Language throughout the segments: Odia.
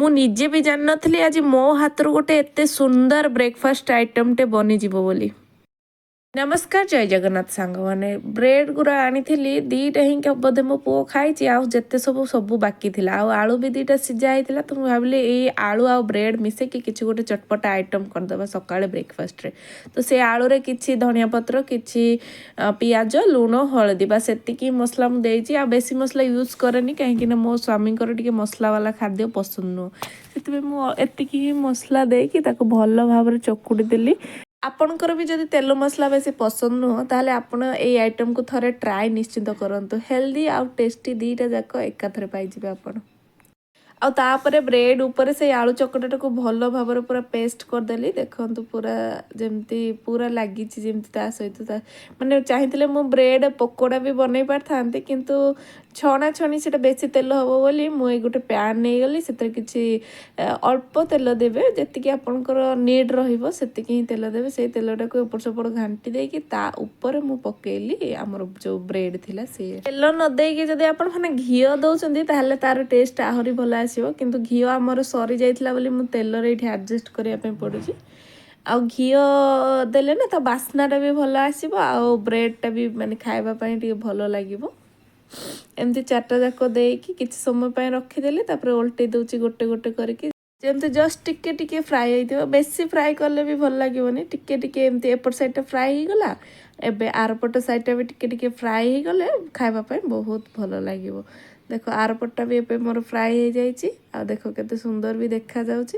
ମୁଁ ନିଜେ ବି ଜାଣିନଥିଲି ଆଜି ମୋ ହାତରୁ ଗୋଟେ ଏତେ ସୁନ୍ଦର ବ୍ରେକଫାଷ୍ଟ ଆଇଟମ୍ଟେ ବନିଯିବ ବୋଲି। ନମସ୍କାର, ଜୟ ଜଗନ୍ନାଥ ସାଙ୍ଗମାନେ। ବ୍ରେଡ୍ ଗୁଡ଼ା ଆଣିଥିଲି, ଦୁଇଟା ହିଁ ବୋଧେ ମୋ ପୁଅ ଖାଇଛି। ଆଉ ଯେତେ ସବୁ ସବୁ ବାକି ଥିଲା ଆଉ ଆଳୁ ବି ଦୁଇଟା ସିଝା ହେଇଥିଲା। ତ ମୁଁ ଭାବିଲି, ଏଇ ଆଳୁ ଆଉ ବ୍ରେଡ୍ ମିଶେଇକି କିଛି ଗୋଟେ ଚଟପଟା ଆଇଟମ୍ କରିଦେବା ସକାଳେ ବ୍ରେକଫାଷ୍ଟରେ। ତ ସେ ଆଳୁରେ କିଛି ଧନିଆ ପତ୍ର, କିଛି ପିଆଜ, ଲୁଣ, ହଳଦୀ, ବା ସେତିକି ମସଲା ମୁଁ ଦେଇଛି। ଆଉ ବେଶୀ ମସଲା ୟୁଜ୍ କରେନି, କାହିଁକିନା ମୋ ସ୍ୱାମୀଙ୍କର ଟିକେ ମସଲା ବାଲା ଖାଦ୍ୟ ପସନ୍ଦ ନୁହଁ। ସେଥିପାଇଁ ମୁଁ ଏତିକି ହିଁ ମସଲା ଦେଇକି ତାକୁ ଭଲ ଭାବରେ ଚକୁଡ଼ି ଦେଲି। ଆପଣଙ୍କର ବି ଯଦି ତେଲ ମସଲା ବେଶୀ ପସନ୍ଦ ନୁହଁ, ତାହେଲେ ଆପଣ ଏଇ ଆଇଟମ୍କୁ ଥରେ ଟ୍ରାଏ ନିଶ୍ଚିନ୍ତ କରନ୍ତୁ। ହେଲ୍ଦି ଆଉ ଟେଷ୍ଟି ଦୁଇଟା ଯାକ ଏକାଥରେ ପାଇଯିବେ ଆପଣ। ଆଉ ତାପରେ ବ୍ରେଡ୍ ଉପରେ ସେଇ ଆଳୁ ଚକଟାଟାକୁ ଭଲ ଭାବରେ ପୁରା ପେଷ୍ଟ କରିଦେଲି। ଦେଖନ୍ତୁ, ପୁରା ଯେମିତି ପୁରା ଲାଗିଛି ଯେମିତି ତା ସହିତ ତା ମାନେ ଚାହିଁଥିଲେ ମୁଁ ବ୍ରେଡ୍ ପକୋଡ଼ା ବି ବନେଇ ପାରିଥାନ୍ତି, କିନ୍ତୁ ଛଣା ଛଣି ସେଇଟା ବେଶୀ ତେଲ ହେବ ବୋଲି ମୁଁ ଏଇ ଗୋଟେ ପ୍ୟାନ୍ ନେଇଗଲି। ସେଥିରେ କିଛି ଅଳ୍ପ ତେଲ ଦେବେ। ଯେତିକି ଆପଣଙ୍କର ନିଡ଼୍ ରହିବ, ସେତିକି ହିଁ ତେଲ ଦେବେ। ସେଇ ତେଲଟାକୁ ଏପଟ ସେପଟ ଘାଣ୍ଟି ଦେଇକି ତା ଉପରେ ମୁଁ ପକେଇଲି ଆମର ଯେଉଁ ବ୍ରେଡ୍ ଥିଲା ସିଏ। ତେଲ ନ ଦେଇକି ଯଦି ଆପଣ ମାନେ ଘିଅ ଦେଉଛନ୍ତି, ତାହେଲେ ତାର ଟେଷ୍ଟ ଆହୁରି ଭଲ ଆସିବ। କିନ୍ତୁ ଘିଅ ଆମର ସରି ଯାଇଥିଲା ବୋଲି ମୁଁ ତେଲରେ ଏଇଠି ଆଡ଼ଜଷ୍ଟ କରିବା ପାଇଁ ପଡ଼ୁଛି। ଆଉ ଘିଅ ଦେଲେ ନା ତା ବାସ୍ନାଟା ବି ଭଲ ଆସିବ ଆଉ ବ୍ରେଡ଼ଟା ବି ମାନେ ଖାଇବା ପାଇଁ ଟିକେ ଭଲ ଲାଗିବ। ଏମିତି ଚାରିଟା ଯାକ ଦେଇକି କିଛି ସମୟ ପାଇଁ ରଖିଦେଲି। ତାପରେ ଓଲଟେଇ ଦେଉଛି ଗୋଟେ ଗୋଟେ କରିକି, ଯେମିତି ଜଷ୍ଟ ଟିକେ ଟିକେ ଫ୍ରାଏ ହେଇଥିବ। ବେଶୀ ଫ୍ରାଏ କଲେ ବି ଭଲ ଲାଗିବନି। ଟିକେ ଟିକେ ଏମିତି ଏପଟ ସାଇଡ଼୍ଟା ଫ୍ରାଏ ହେଇଗଲା, ଏବେ ଆରପଟ ସାଇଡ଼୍ଟା ବି ଟିକେ ଟିକେ ଫ୍ରାଏ ହେଇଗଲେ ଖାଇବା ପାଇଁ ବହୁତ ଭଲ ଲାଗିବ। ଦେଖ, ଆରପଟଟା ବି ଏବେ ମୋର ଫ୍ରାଏ ହେଇଯାଇଛି। ଆଉ ଦେଖ, କେତେ ସୁନ୍ଦର ବି ଦେଖାଯାଉଛି।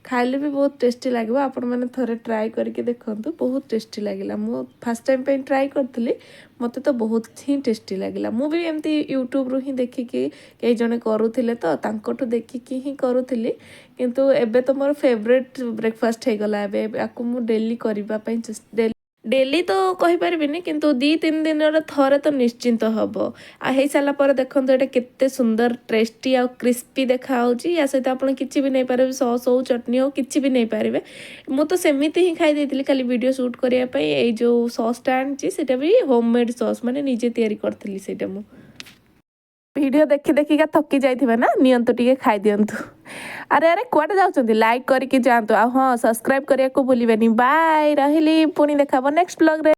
ଖାଇଲେ ବି ବହୁତ ଟେଷ୍ଟି ଲାଗିବ। ଆପଣମାନେ ଥରେ ଟ୍ରାଏ କରିକି ଦେଖନ୍ତୁ, ବହୁତ ଟେଷ୍ଟି ଲାଗିଲା। ମୁଁ ଫାର୍ଷ୍ଟ ଟାଇମ୍ ପାଇଁ ଟ୍ରାଏ କରିଥିଲି, ମୋତେ ତ ବହୁତ ହିଁ ଟେଷ୍ଟି ଲାଗିଲା। ମୁଁ ବି ଏମିତି ୟୁଟ୍ୟୁବରୁ ହିଁ ଦେଖିକି, କେହି ଜଣେ କରୁଥିଲେ ତ ତାଙ୍କଠୁ ଦେଖିକି ହିଁ କରୁଥିଲି। କିନ୍ତୁ ଏବେ ତ ମୋର ଫେଭରେଟ୍ ବ୍ରେକଫାଷ୍ଟ ହେଇଗଲା। ଏବେ ଆକୁ ମୁଁ ଡେଲି କରିବା ପାଇଁ, ଡେଲି ଡେଲି ତ କହିପାରିବିନି, କିନ୍ତୁ 2-3 ଦିନରେ ଥରେ ତ ନିଶ୍ଚିନ୍ତ ହେବ। ଆଉ ହେଇସାରିଲା ପରେ ଦେଖନ୍ତୁ, ଏଇଟା କେତେ ସୁନ୍ଦର, ଟେଷ୍ଟି ଆଉ କ୍ରିସ୍ପି ଦେଖାହେଉଛି। ୟା ସହିତ ଆପଣ କିଛି ବି ନେଇପାରିବେ, ସସ୍ ହଉ, ଚଟଣି ହଉ, କିଛି ବି ନେଇପାରିବେ। ମୁଁ ତ ସେମିତି ହିଁ ଖାଇ ଦେଇଥିଲି। ଖାଲି ଭିଡ଼ିଓ ସୁଟ୍ କରିବା ପାଇଁ ଏଇ ଯେଉଁ ସସ୍ଟା ଆଣିଛି, ସେଇଟା ବି ହୋମ୍ ମେଡ଼୍ ସସ୍, ମାନେ ନିଜେ ତିଆରି କରିଥିଲି ସେଇଟା ମୁଁ। ଭିଡ଼ିଓ ଦେଖି ଦେଖିକା ଥକି ଯାଇଥିବେ ନା? ନିଅନ୍ତୁ, ଟିକେ ଖାଇଦିଅନ୍ତୁ। ଆରେ ଆରେ, କୁଆଡ଼େ ଯାଉଛନ୍ତି? ଲାଇକ୍ କରିକି ଯାଆନ୍ତୁ। ଆଉ ହଁ, ସବସ୍କ୍ରାଇବ୍ କରିବାକୁ ଭୁଲିବେନି। ବାଏ, ରହିଲି। ପୁଣି ଦେଖାହବ ନେକ୍ସଟ ବ୍ଲଗ୍ରେ।